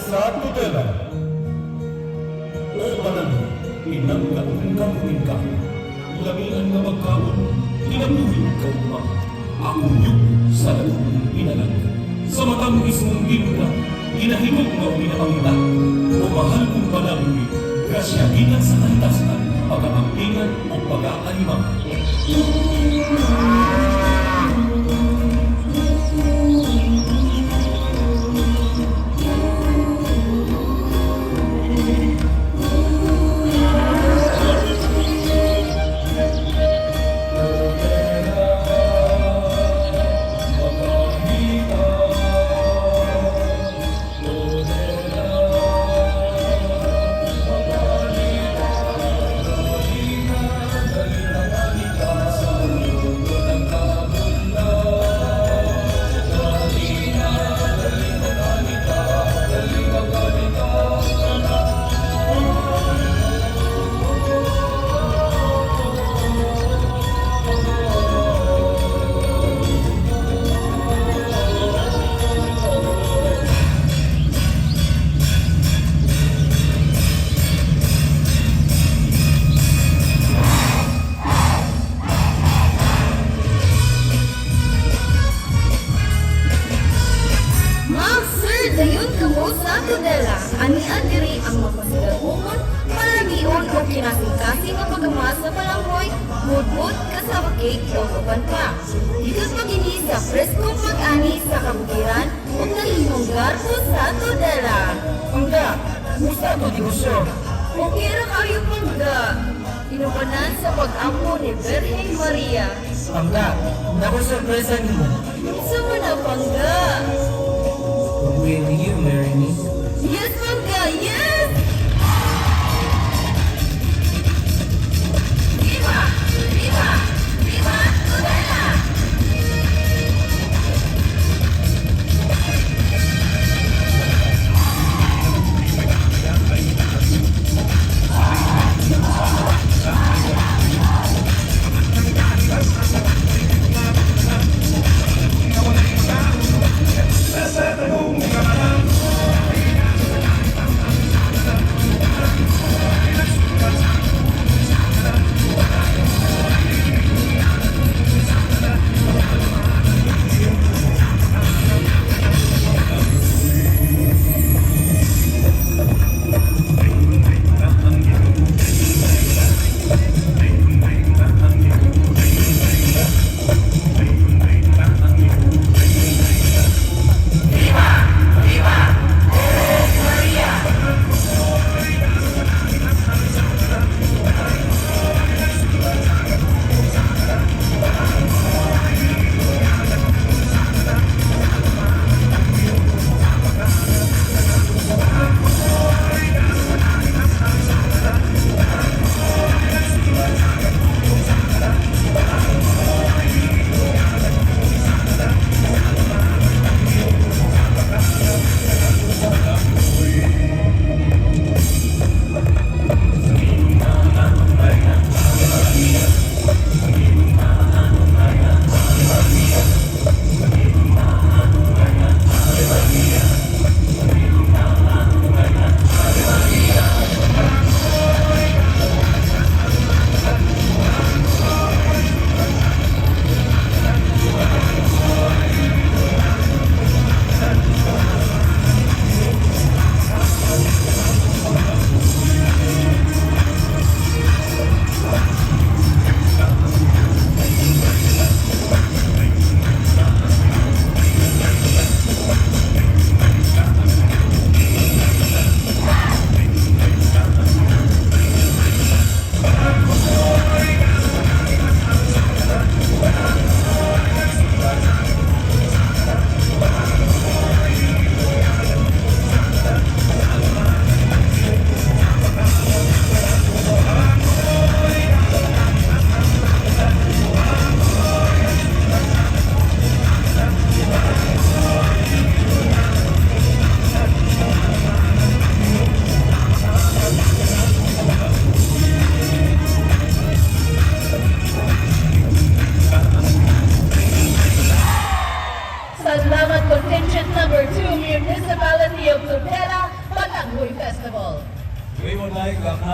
Sa Tudela. O Panangga, pinangga kong kamuting kahoy. Lamian nga pagkaon, kinabuhi ug kaugma. Akong yugto sa dagkong pinalag. Sa matamis mong timpla, ginahinog nga ginapangita. O mahal kong panangga, grasya gikan sa kahitasan, pagkaampingan o pag-aalimangan. Ma'am, sir, dayon kamo sa Tudela. Ania diri ang mapasigahumon, palamion o kinasing-kasing nga pagama sa balanghoy, mudmud, cassava cake o uban pa. Dito magini sa preskong pag-ani sa kabukiran ug nahimong garbo sa Tudela. Pangga, kumusta ato negosyo? Okay ra kayo, Pangga. Inubanan sa pag-ampo ni Birhen Maria. Pangga, naa koy sorpresa nimo. Unsa man na, Pangga? Will you marry me? Yes, Pangga, yes! Viva! Viva! Viva Tudela! Balanghoy Festival. We would like to acknowledge